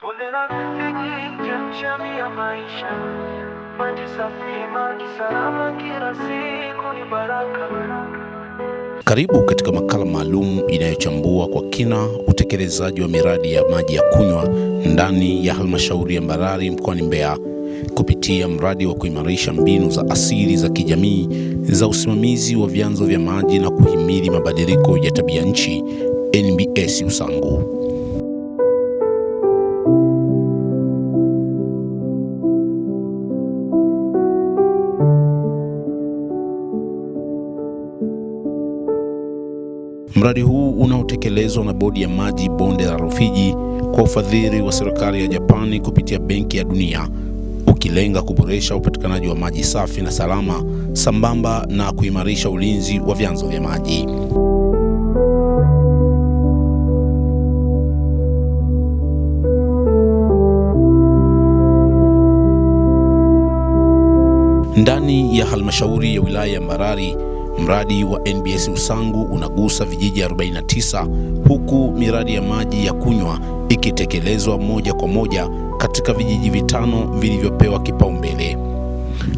Bonde la Rufiji, chemchemi ya maisha. Maji safi, maji salama, kila siku ni baraka. Karibu katika makala maalum inayochambua kwa kina utekelezaji wa miradi ya maji ya kunywa ndani ya halmashauri ya Mbarali mkoani Mbeya kupitia mradi wa kuimarisha mbinu za asili za kijamii za usimamizi wa vyanzo vya maji na kuhimili mabadiliko ya tabia nchi NBS Usangu. Mradi huu unaotekelezwa na Bodi ya Maji Bonde la Rufiji kwa ufadhili wa serikali ya Japani kupitia Benki ya Dunia, ukilenga kuboresha upatikanaji wa maji safi na salama sambamba na kuimarisha ulinzi wa vyanzo vya maji. Ndani ya halmashauri ya wilaya ya Mbarali, mradi wa NBS Usangu unagusa vijiji 49 huku miradi ya maji ya kunywa ikitekelezwa moja kwa moja katika vijiji 5 vilivyopewa kipaumbele.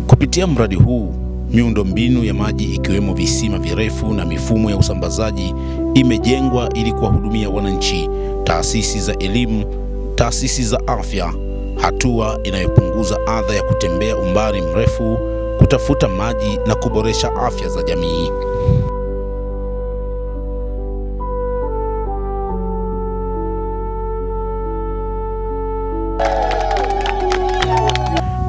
Kupitia mradi huu, miundombinu ya maji ikiwemo visima virefu na mifumo ya usambazaji imejengwa ili kuwahudumia wananchi, taasisi za elimu, taasisi za afya, hatua inayopunguza adha ya kutembea umbali mrefu kutafuta maji na kuboresha afya za jamii.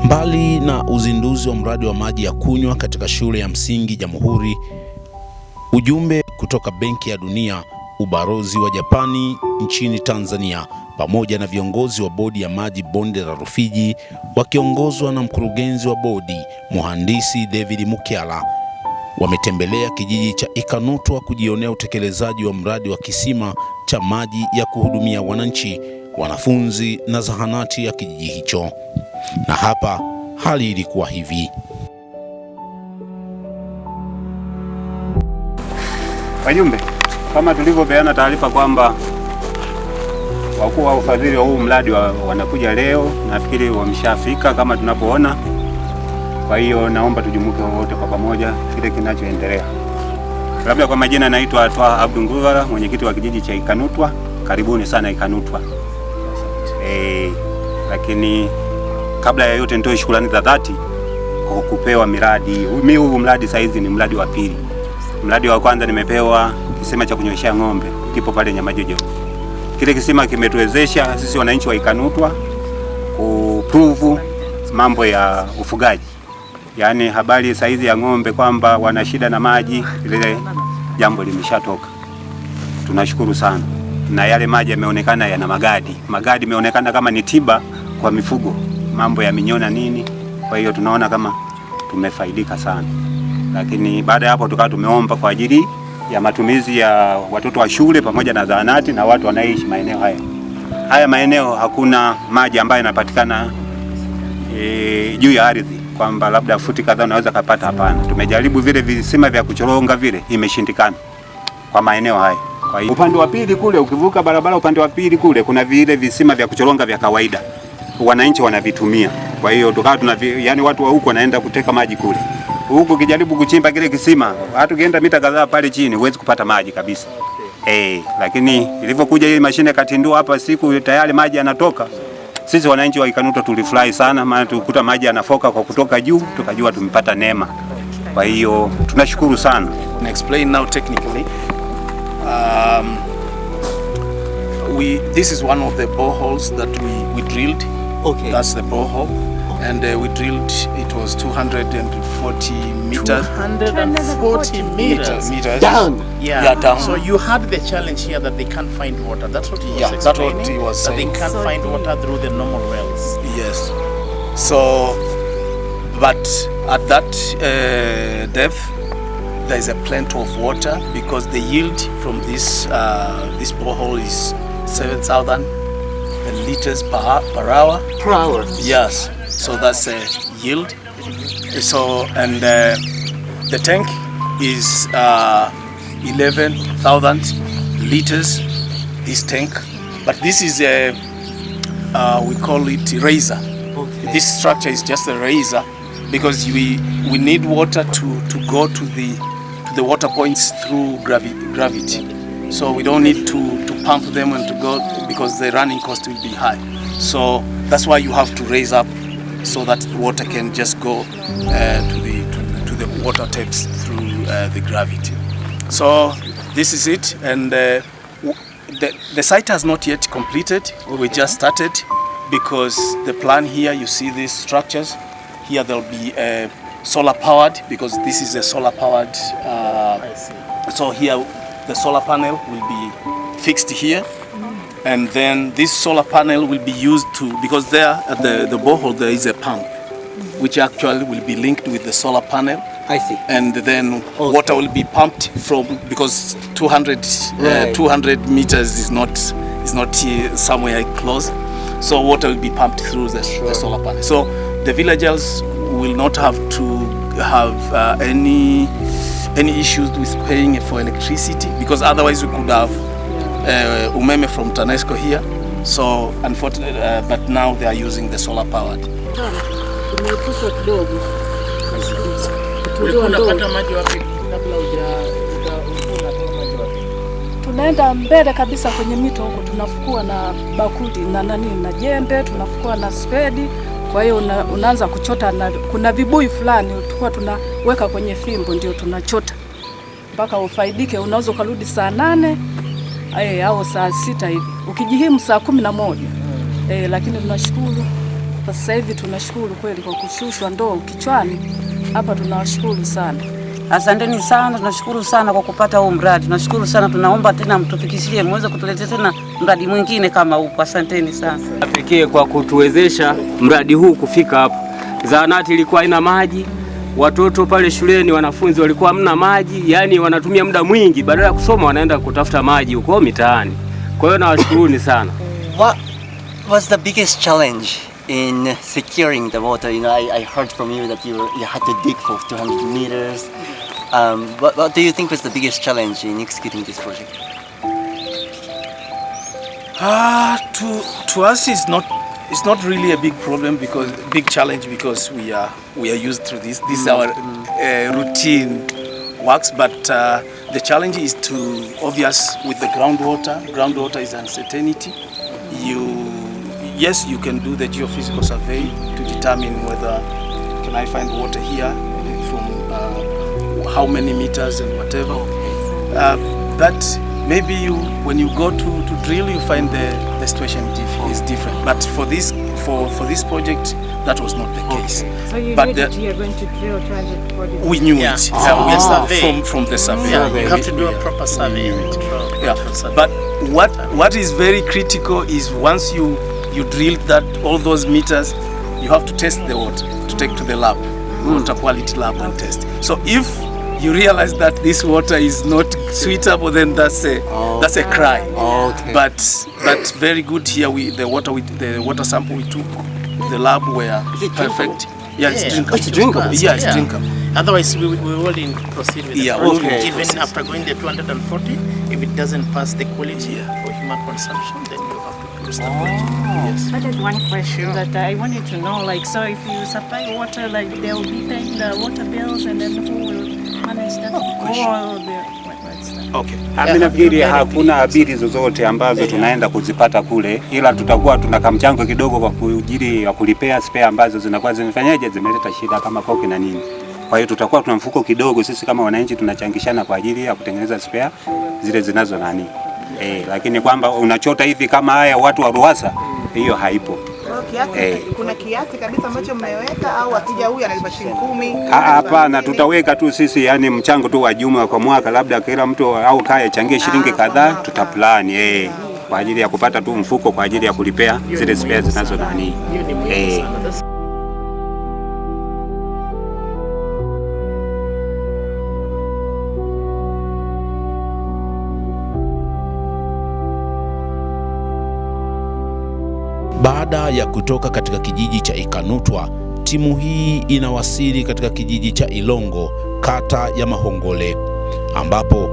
Mbali na uzinduzi wa mradi wa maji ya kunywa katika shule ya msingi Jamhuri, ujumbe kutoka Benki ya Dunia, ubalozi wa Japani nchini Tanzania pamoja na viongozi wa Bodi ya Maji Bonde la Rufiji wakiongozwa na mkurugenzi wa bodi Mhandisi David Mukyala wametembelea kijiji cha Ikanutwa kujionea utekelezaji wa mradi wa kisima cha maji ya kuhudumia wananchi, wanafunzi na zahanati ya kijiji hicho. Na hapa hali ilikuwa hivi. Wajumbe, kama tulivyopeana taarifa kwamba wakuu wa ufadhili wa huu mradi wanakuja leo, nafikiri wameshafika kama tunapoona. Kwa hiyo naomba tujumuike wote kwa pamoja kile kinachoendelea. Labda kwa majina, naitwa Twaha Abdu Nguvala, mwenyekiti wa kijiji cha Ikanutwa. Karibuni sana Ikanutwa. Lakini kabla ya yote nitoe shukrani za dhati kwa kupewa miradi. Mimi huu mradi saizi ni mradi wa pili. Mradi wa kwanza nimepewa kisima cha kunyweshea ng'ombe, kipo pale Nyamajojo. Kile kisima kimetuwezesha sisi wananchi wa Ikanutwa kuprove mambo ya ufugaji. Yaani habari saizi ya ng'ombe kwamba wana shida na maji, lile jambo limeshatoka. Tunashukuru sana. Na yale maji yameonekana yana magadi. Magadi yameonekana kama ni tiba kwa mifugo, mambo ya minyoo na nini. Kwa hiyo tunaona kama tumefaidika sana. Lakini baada ya hapo tukawa tumeomba kwa ajili ya matumizi ya watoto wa shule pamoja na zahanati na watu wanaishi maeneo haya. Haya maeneo hakuna maji ambayo yanapatikana juu ya ardhi kwamba labda futi kadhaa unaweza kupata. Hapana, tumejaribu vile visima vya kuchoronga vile, imeshindikana kwa maeneo haya. Kwa hiyo upande wa pili kule, ukivuka barabara upande wa pili kule kuna vile visima vya kuchoronga vya kawaida, wananchi wanavitumia. Kwa hiyo tukawa tuna yani watu wa huko wanaenda kuteka maji kule. Huku ukijaribu kuchimba kile kisima, hata ukienda mita kadhaa pale chini huwezi kupata maji kabisa. Lakini ilivyokuja hii mashine katindua hapa siku tayari maji yanatoka. Sisi wananchi wa Ikanutwa tulifurahi sana, maana tulikuta maji yanafoka kwa kutoka juu, tukajua tumepata neema. Kwa hiyo tunashukuru sana. And explain now technically. This is one of the boreholes that we drilled. Okay. That's the borehole. And we drilled, it was 240 meters. 240 meters. Meters. Down. Yeah. Yeah, down. So you had the challenge here that they can't find water. That's what he was Yeah, that's what explaining. he was That they saying. can't So find deep. water through the normal wells. Yes. So, but at that depth, there is a plenty of water because the yield from this this borehole is 7,000 liters per hour. Per hour. Yes. So that's a yield. So, and the tank is 11,000 liters, this tank. But this is a We call it raiser. Okay. This structure is just a raiser because we need water to go to the water points through gravity. So we don't need to pump them and to go, because the running cost will be high. So that's why you have to raise up so that water can just go to the water taps through the gravity. So this is it, and the site has not yet completed. We just started, because the plan here, you see these structures here, there'll be solar powered, because this is a solar powered. I see. So here the solar panel will be fixed here, and then this solar panel will be used to, because there at the borehole there is a pump, which actually will be linked with the solar panel. I see. And then Okay. water will be pumped from, because 200, Right. 200 meters is not somewhere close. So water will be pumped through the solar panel. So the villagers will not have to have any issues with paying for electricity, because otherwise we could have umeme from TANESCO here. So unfortunately, but now they are using the solar powered. Tumeepusha kidogo. Ulikuwa unapata maji wapi kabla unapata maji wapi? Tunaenda mbele kabisa kwenye mito huko, tunafukua na bakuli na nani na jembe, tunafukua na spedi. Kwa hiyo unaanza kuchota, na kuna vibuyu fulani tulikuwa tunaweka kwenye fimbo ndio tunachota mpaka ufaidike. Unaweza ukarudi saa 8 au saa 6 hivi, ukijihimu saa 11. Lakini tunashukuru kwa sasa hivi, tunashukuru kweli kwa kushushwa ndoo kichwani hapa, tunawashukuru sana. Asanteni sana, tunashukuru sana kwa kupata huu mradi. Tunashukuru sana, tunaomba tena mtufikishie, muweze kutuletea tena mradi mwingine kama upo. Asanteni sana. Pekee kwa kutuwezesha mradi huu kufika hapo. Zahanati ilikuwa haina maji, watoto pale shuleni wanafunzi walikuwa hamna maji, yani wanatumia muda mwingi badala ya kusoma wanaenda kutafuta maji huko mitaani. Kwa hiyo nawashukuruni sana. What was the biggest challenge in securing the water? You know, I heard from you that you had to dig for 200 meters. What do you think was the biggest challenge in executing this project? To us, it's not really a big problem, because big challenge, because we are used to this. This is our routine works. But the challenge is to obvious with the groundwater. Groundwater is uncertainty. Yes, you can do the geophysical survey to determine whether can I find water here from how many meters and whatever. But maybe when you go to drill, you find the situation is different. But for this project, that was not the case. So you but knew that you are going to drill 240. We knew Yeah. it. Oh. Survey. From the survey. Yeah, you have to do a proper survey. Yeah. But what is very critical is once you drill that all those meters, you have to test the water to take to the lab, water quality lab, and test. So if you realize that this water is not suitable, then that's a cry. Okay. But very good here. The water sample we took, the lab were perfect. Yeah, it's drinkable. It's drinkable. Yeah, it's drinkable. Otherwise, we wouldn't proceed with the project. Okay. Even after going the 240, if it doesn't pass the quality for human consumption, then you have to close the project. Yes. I had one question that I wanted to know, like, so if you supply water, like, they'll be paying the water bills, and then who will manage that? Okay. Mimi nafikiri hakuna bili zozote ambazo tunaenda kuzipata kule, ila tutakuwa tuna kamchango kidogo kwa ajili ya kulipea spare ambazo zinakuwa zimefanyaje, zimeleta shida kama koki na nini. Kwa hiyo tutakuwa tuna mfuko kidogo sisi kama wananchi tunachangishana kwa ajili ya kutengeneza spare zile zinazo nani. Lakini kwamba unachota hivi kama haya watu wa Ruwasa, hiyo haipo. Kiasi, kuna kiasi kabisa ambacho mmeweka au akija huyu analipa shilingi 10? Hapana, tutaweka tu sisi, yani mchango tu wa jumla kwa mwaka, labda kila mtu au kaya changie shilingi kadhaa, tutaplani kwa ajili ya kupata tu mfuko kwa ajili ya kulipea zile spare zinazo nani. Baada ya kutoka katika kijiji cha Ikanutwa, timu hii inawasili katika kijiji cha Ilongo, kata ya Mahongole, ambapo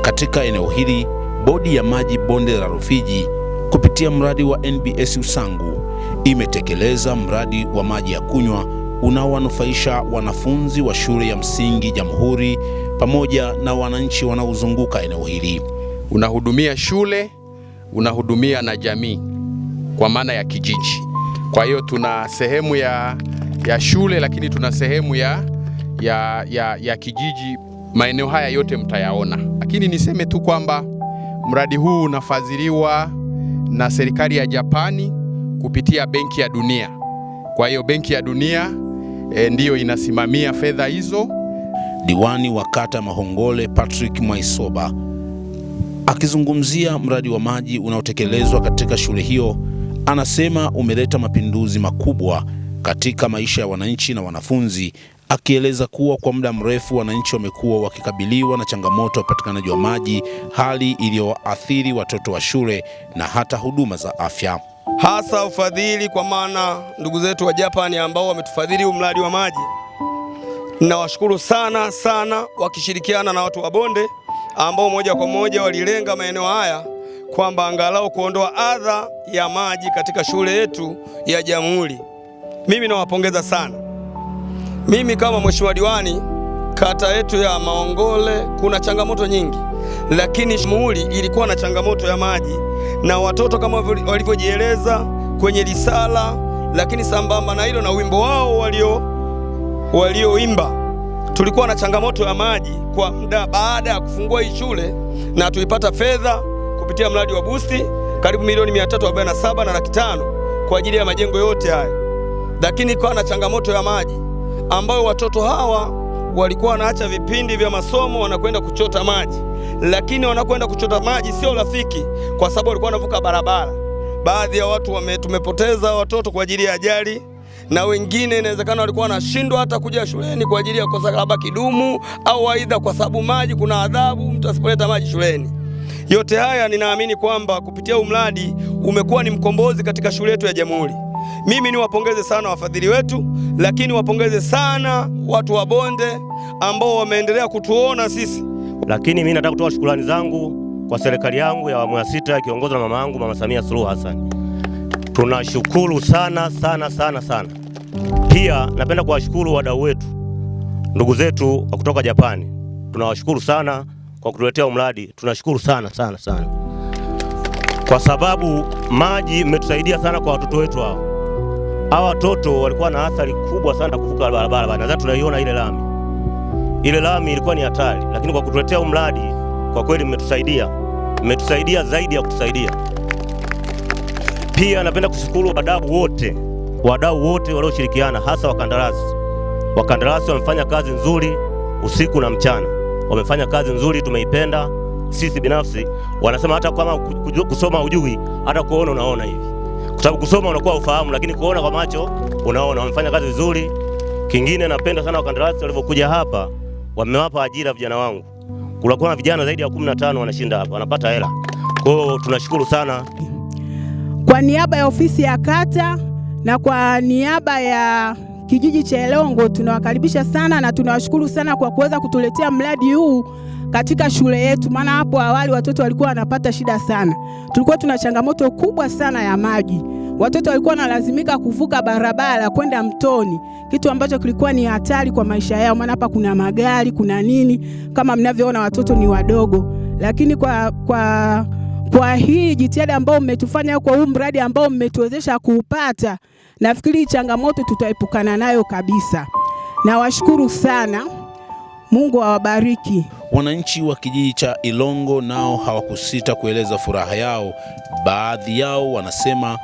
katika eneo hili bodi ya maji bonde la Rufiji kupitia mradi wa NBS Usangu imetekeleza mradi wa maji ya kunywa unaowanufaisha wanafunzi wa shule ya msingi Jamhuri pamoja na wananchi wanaozunguka eneo hili. Unahudumia shule, unahudumia na jamii kwa maana ya kijiji. Kwa hiyo tuna sehemu ya shule, lakini tuna sehemu ya kijiji. Maeneo haya yote mtayaona. Lakini niseme tu kwamba mradi huu unafadhiliwa na serikali ya Japani kupitia Benki ya Dunia. Kwa hiyo Benki ya Dunia ndiyo inasimamia fedha hizo. Diwani wa kata Mahongole Patrick Mwaisoba akizungumzia mradi wa maji unaotekelezwa katika shule hiyo, anasema umeleta mapinduzi makubwa katika maisha ya wananchi na wanafunzi, akieleza kuwa kwa muda mrefu wananchi wamekuwa wakikabiliwa na changamoto ya upatikanaji wa maji, hali iliyoathiri watoto wa shule na hata huduma za afya. Hasa ufadhili, kwa maana ndugu zetu wa Japani ambao wametufadhili mradi wa maji, nawashukuru sana sana, wakishirikiana na watu wa bonde ambao moja kwa moja walilenga maeneo haya kwamba angalau kuondoa adha ya maji katika shule yetu ya Jamhuri. Mimi nawapongeza sana. Mimi kama mheshimiwa diwani, kata yetu ya Mahongole kuna changamoto nyingi, lakini Jamhuri ilikuwa na changamoto ya maji na watoto kama walivyojieleza kwenye risala, lakini sambamba na hilo na wimbo wao walioimba, tulikuwa na changamoto ya maji kwa muda. Baada ya kufungua hii shule na tuipata fedha kupitia mradi wa busti karibu milioni 347 na 500,000 kwa ajili ya majengo yote haya, lakini kwa na changamoto ya maji ambayo watoto hawa walikuwa wanaacha vipindi vya masomo wanakwenda kuchota maji, lakini wanakwenda kuchota maji sio rafiki kwa sababu walikuwa wanavuka barabara. Baadhi ya watu tumepoteza watoto kwa ajili ya ajali, na wengine inawezekana walikuwa wanashindwa hata kuja shuleni kwa ajili ya kukosa labda kidumu au aidha kwa sababu maji, kuna adhabu mtu asipoleta maji shuleni. Yote haya ninaamini kwamba kupitia mradi umekuwa ni mkombozi katika shule yetu ya Jamhuri. Mimi niwapongeze sana wafadhili wetu, lakini wapongeze sana watu wa bonde ambao wameendelea kutuona sisi. Lakini mimi nataka kutoa shukrani zangu kwa serikali yangu ya awamu ya 6 ikiongozwa na mama yangu Mama Samia Suluhu Hassan. Tunashukuru sana sana sana sana. Pia napenda kuwashukuru wadau wetu, ndugu zetu wa kutoka Japani. Tunawashukuru sana kwa kutuletea mradi. Tunashukuru sana sana sana. Kwa sababu maji mmetusaidia sana kwa watoto wetu hao. Hawa watoto walikuwa na athari kubwa sana kuvuka barabara. Nadhani tunaiona ile lami. Ile lami ilikuwa ni hatari, lakini kwa kutuletea mradi kwa kweli mmetusaidia. Mmetusaidia zaidi ya kutusaidia. Pia napenda kushukuru wadau wote walioshirikiana, hasa wakandarasi. Wakandarasi wamefanya kazi nzuri usiku na mchana. Wamefanya kazi nzuri, tumeipenda sisi binafsi. Wanasema hata kama kusoma hujui, hata kuona unaona hivi. Kwa sababu kusoma unakuwa ufahamu, lakini kuona kwa macho unaona. Wamefanya kazi nzuri. Kingine napenda sana wakandarasi walivyokuja hapa, wamewapa ajira vijana wangu. Kulikuwa na vijana zaidi ya 15 wanashinda hapa, wanapata hela. Kwa hiyo tunashukuru sana. Kwa niaba ya ofisi ya kata na kwa niaba ya kijiji cha Ilongo tunawakaribisha sana na tunawashukuru sana kwa kuweza kutuletea mradi huu katika shule yetu, maana hapo awali watoto walikuwa wanapata shida sana. Tulikuwa tuna changamoto kubwa sana ya maji. Watoto walikuwa wanalazimika kuvuka barabara kwenda mtoni, kitu ambacho kilikuwa ni hatari kwa maisha yao, maana hapa kuna magari, kuna nini, kama mnavyoona watoto ni wadogo. Lakini kwa hii jitihada ambayo mmetufanya, kwa huu mradi ambao mmetuwezesha kuupata, nafikiri changamoto tutaepukana nayo kabisa. Nawashukuru sana. Mungu awabariki. Wananchi wa kijiji cha Ilongo nao hawakusita kueleza furaha yao. Baadhi yao wanasema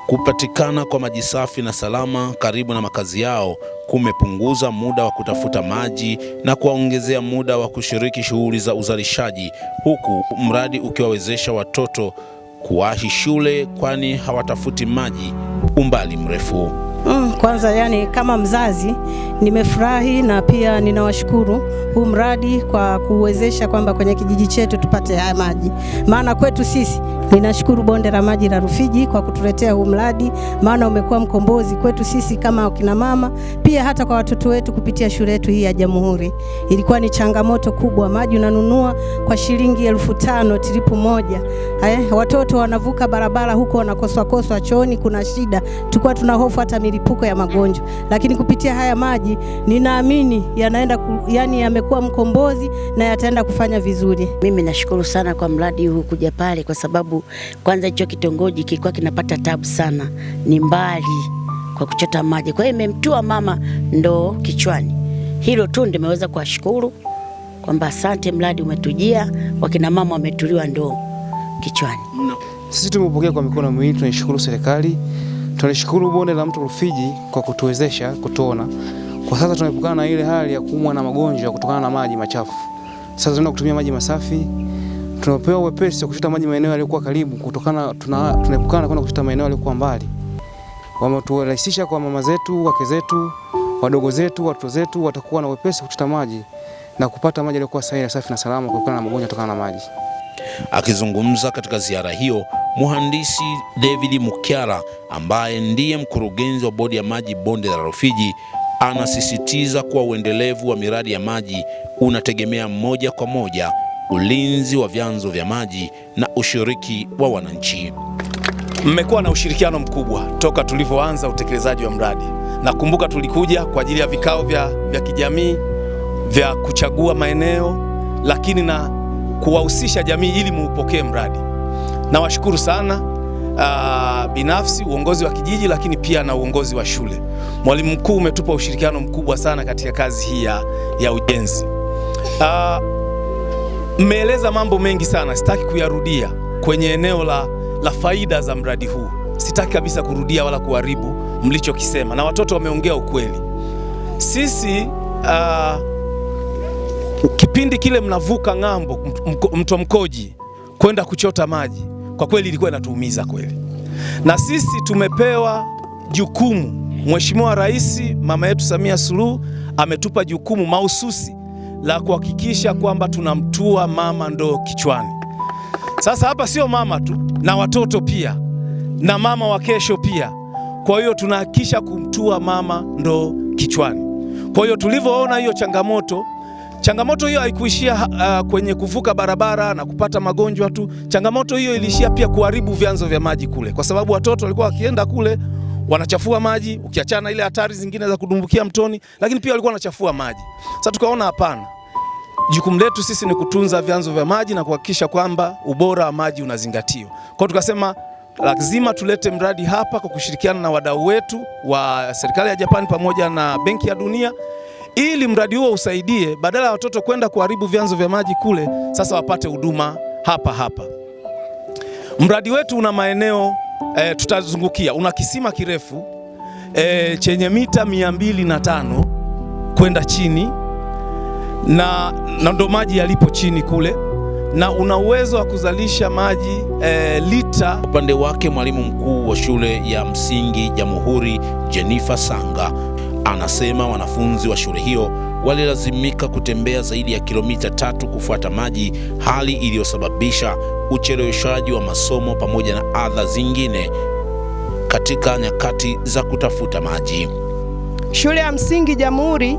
kupatikana kwa maji safi na salama karibu na makazi yao kumepunguza muda wa kutafuta maji na kuwaongezea muda wa kushiriki shughuli za uzalishaji, huku mradi ukiwawezesha watoto kuwahi shule kwani hawatafuti maji umbali mrefu. Kwanza yani kama mzazi nimefurahi na pia ninawashukuru huu mradi kwa kuwezesha kwamba kwenye kijiji chetu tupate haya maji. Maana kwetu sisi ninashukuru bonde la maji la Rufiji kwa kutuletea huu mradi, maana umekuwa mkombozi kwetu sisi kama wakina mama, pia hata kwa watoto wetu kupitia shule yetu hii ya Jamhuri. Ilikuwa ni changamoto kubwa, maji unanunua kwa shilingi 5000 tripu moja. Watoto wanavuka barabara huko wanakoswa koswa, chooni kuna shida. Tulikuwa tuna hofu hata milipuko ya magonjwa, lakini kupitia haya maji ninaamini yanaenda yani yamekuwa mkombozi na yataenda kufanya vizuri. Mimi nashukuru sana kwa mradi huu kuja pale, kwa sababu kwanza hicho kitongoji kilikuwa kinapata tabu sana, ni mbali kwa kuchota maji. Kwa hiyo imemtua mama ndoo kichwani. Hilo tu nimeweza kuwashukuru kwamba asante, mradi umetujia, wakina mama wametuliwa ndoo kichwani. Sisi tumepokea kwa mikono miwili, tunaishukuru serikali. Tunashukuru bonde la mto Rufiji kwa kutuwezesha kutuona. Kwa sasa tunaepukana na ile hali ya kuumwa na magonjwa kutokana na maji machafu. Sasa tunaenda kutumia maji masafi. Tunapewa wepesi wa kuchota maji maeneo yaliyokuwa karibu, kutokana tunaepukana kwenda kuchota maeneo yaliyokuwa mbali. Wameturahisisha kwa mama zetu, wake zetu, wadogo zetu, watoto zetu watakuwa na wepesi kuchota maji na kupata maji yaliyokuwa sahihi, safi na salama, kuepukana na magonjwa kutokana na maji. Akizungumza katika ziara hiyo, Mhandisi David Mukyara ambaye ndiye mkurugenzi wa bodi ya maji bonde la Rufiji anasisitiza kuwa uendelevu wa miradi ya maji unategemea moja kwa moja ulinzi wa vyanzo vya maji na ushiriki wa wananchi. Mmekuwa na ushirikiano mkubwa toka tulivyoanza utekelezaji wa mradi. Nakumbuka tulikuja kwa ajili ya vikao vya kijamii vya kuchagua maeneo, lakini na kuwahusisha jamii ili muupokee mradi. Nawashukuru sana binafsi uongozi wa kijiji, lakini pia na uongozi wa shule. Mwalimu mkuu umetupa ushirikiano mkubwa sana katika kazi hii ya ujenzi. Mmeeleza mambo mengi sana, sitaki kuyarudia kwenye eneo la faida za mradi huu. Sitaki kabisa kurudia wala kuharibu mlichokisema, na watoto wameongea ukweli. Sisi kipindi kile mnavuka ng'ambo mto Mkoji kwenda kuchota maji, kwa kweli ilikuwa inatuumiza kweli. Na sisi tumepewa jukumu, Mheshimiwa Rais mama yetu Samia Suluhu ametupa jukumu mahususi la kuhakikisha kwamba tunamtua mama ndoo kichwani. Sasa hapa sio mama tu, na watoto pia, na mama wa kesho pia. Kwa hiyo tunahakikisha kumtua mama ndoo kichwani. Kwa hiyo tulivyoona hiyo changamoto hiyo haikuishia kwenye kuvuka barabara na kupata magonjwa tu. Changamoto hiyo iliishia pia kuharibu vyanzo vya maji kule, kwa sababu watoto walikuwa wakienda kule wanachafua maji, ukiachana ile hatari zingine za kudumbukia mtoni, lakini pia walikuwa wanachafua maji. Sasa tukaona hapana, jukumu letu sisi ni kutunza vyanzo vya maji na kuhakikisha kwamba ubora wa maji unazingatiwa. Kwa hiyo tukasema lazima tulete mradi hapa kwa kushirikiana na wadau wetu wa serikali ya Japan pamoja na Benki ya Dunia, ili mradi huo usaidie, badala ya watoto kwenda kuharibu vyanzo vya maji kule, sasa wapate huduma hapa hapa. Mradi wetu una maeneo tutazungukia, una kisima kirefu chenye mita 205 kwenda chini, na ndo maji yalipo chini kule, na una uwezo wa kuzalisha maji lita. Upande wake mwalimu mkuu wa shule ya msingi Jamhuri Jennifer Sanga anasema wanafunzi wa shule hiyo walilazimika kutembea zaidi ya kilomita 3 kufuata maji, hali iliyosababisha ucheleweshaji wa masomo pamoja na adha zingine katika nyakati za kutafuta maji. Shule ya msingi Jamhuri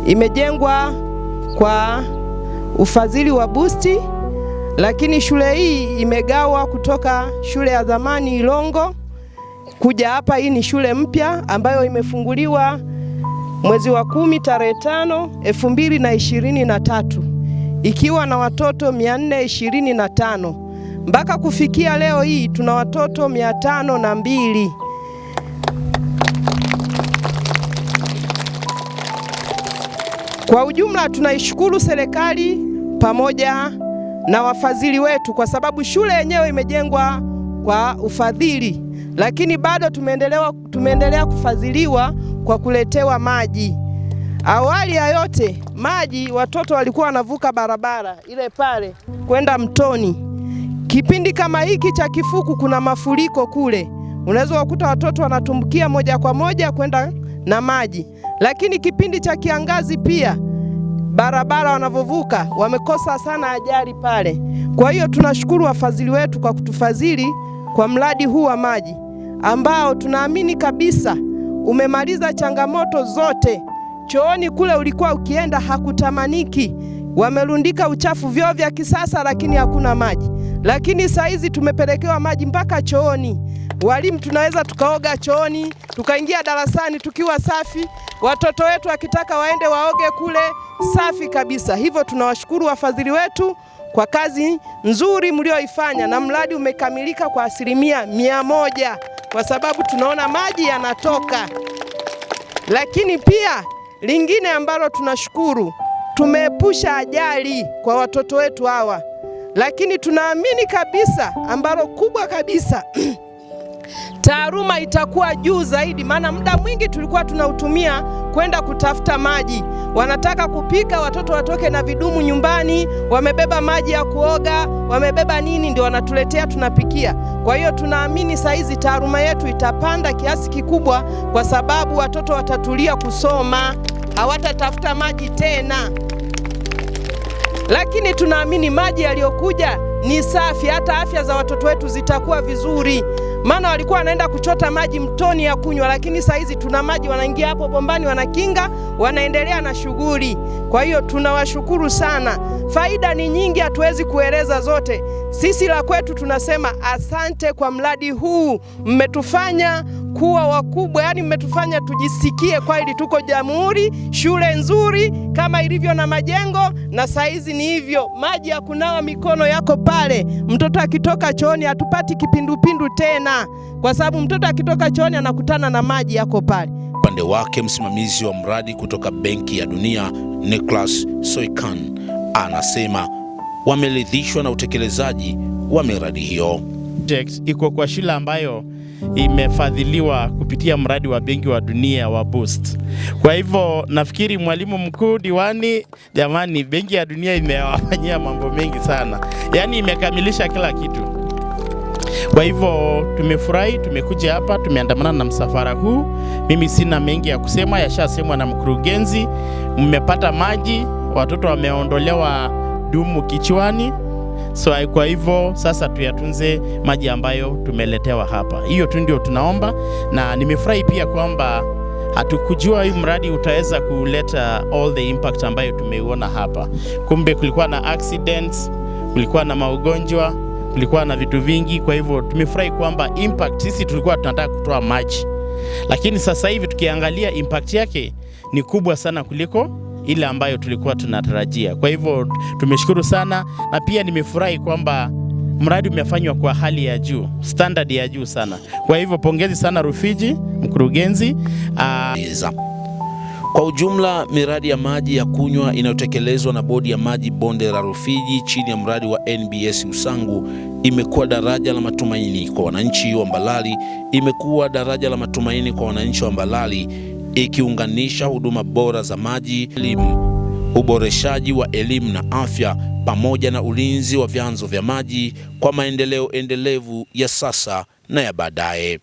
imejengwa kwa ufadhili wa busti, lakini shule hii imegawa kutoka shule ya zamani Ilongo kuja hapa. Hii ni shule mpya ambayo imefunguliwa mwezi wa 10 tarehe 5 2023 ikiwa na watoto 425. Mpaka kufikia leo hii tuna watoto 502. Kwa ujumla tunaishukuru serikali pamoja na wafadhili wetu, kwa sababu shule yenyewe imejengwa kwa ufadhili, lakini bado tumeendelea kufadhiliwa kwa kuletewa maji. Awali ya yote maji, watoto walikuwa wanavuka barabara ile pale kwenda mtoni. Kipindi kama hiki cha kifuku kuna mafuriko kule, Unaweza kukuta watoto wanatumbukia moja kwa moja kwenda na maji. Lakini kipindi cha kiangazi pia barabara wanavovuka wamekosa sana ajali pale. Kwa hiyo tunashukuru wafadhili wetu kwa kutufadhili kwa mradi huu wa maji ambao tunaamini kabisa umemaliza changamoto zote. Chooni kule ulikuwa ukienda hakutamaniki, wamerundika uchafu, vyoo vya kisasa, lakini hakuna maji. Lakini saizi tumepelekewa maji mpaka chooni. Walimu tunaweza tukaoga chooni, tukaingia darasani tukiwa safi, watoto wetu wakitaka waende waoge kule safi kabisa. Hivyo tunawashukuru wafadhili wetu kwa kazi nzuri mlioifanya, na mradi umekamilika kwa 100% kwa sababu tunaona maji yanatoka. Lakini pia lingine ambalo tunashukuru, tumeepusha ajali kwa watoto wetu hawa. Lakini tunaamini kabisa ambalo kubwa kabisa taaluma itakuwa juu zaidi, maana muda mwingi tulikuwa tunautumia kwenda kutafuta maji. Wanataka kupika, watoto watoke na vidumu nyumbani, wamebeba maji ya kuoga, wamebeba nini, ndio wanatuletea tunapikia. Kwa hiyo tunaamini saizi taaluma yetu itapanda kiasi kikubwa, kwa sababu watoto watatulia kusoma, hawatatafuta maji tena. Lakini tunaamini maji yaliyokuja ni safi, hata afya za watoto wetu zitakuwa vizuri. Maana walikuwa wanaenda kuchota maji mtoni ya kunywa, lakini saizi tuna maji, wanaingia hapo bombani, wanakinga, wanaendelea na shughuli. Kwa hiyo tunawashukuru sana. Faida ni nyingi, hatuwezi kueleza zote. Sisi la kwetu tunasema asante kwa mradi huu, mmetufanya kuwa wakubwa, yani mmetufanya tujisikie kweli tuko Jamhuri, shule nzuri kama ilivyo na majengo, na saizi ni hivyo, maji ya kunawa mikono yako pale. Mtoto akitoka chooni hatupati kipindupindu tena, kwa sababu mtoto akitoka chooni anakutana na maji yako pale. Upande wake msimamizi wa mradi kutoka Benki ya Dunia Nicholas Soikan anasema wameridhishwa na utekelezaji wa miradi hiyo. Project iko kwa shule ambayo imefadhiliwa kupitia mradi wa Benki wa Dunia wa Boost. Kwa hivyo nafikiri mwalimu mkuu, diwani, jamani, Benki ya Dunia imewafanyia mambo mengi sana, yaani imekamilisha kila kitu. Kwa hivyo tumefurahi, tumekuja hapa, tumeandamana na msafara huu. Mimi sina mengi ya kusema, yashasemwa na mkurugenzi. Mmepata maji, watoto wameondolewa dumu kichwani. So kwa hivyo sasa tuyatunze maji ambayo tumeletewa hapa. Hiyo tu ndio tunaomba, na nimefurahi pia kwamba hatukujua hii mradi utaweza kuleta all the impact ambayo tumeiona hapa. Kumbe kulikuwa na accidents, kulikuwa na maugonjwa, kulikuwa na vitu vingi. Kwa hivyo tumefurahi kwamba impact, sisi tulikuwa tunataka kutoa maji, lakini sasa hivi tukiangalia impact yake ni kubwa sana kuliko ile ambayo tulikuwa tunatarajia. Kwa hivyo tumeshukuru sana, na pia nimefurahi kwamba mradi umefanywa kwa hali ya juu, standard ya juu sana. Kwa hivyo pongezi sana Rufiji, mkurugenzi. Kwa ujumla, miradi ya maji ya kunywa inayotekelezwa na Bodi ya Maji Bonde la Rufiji chini ya mradi wa NBS Usangu imekuwa daraja la matumaini kwa wananchi wa Mbalali, imekuwa daraja la matumaini kwa wananchi wa Mbalali, ikiunganisha huduma bora za maji, elimu, uboreshaji wa elimu na afya, pamoja na ulinzi wa vyanzo vya maji kwa maendeleo endelevu ya sasa na ya baadaye.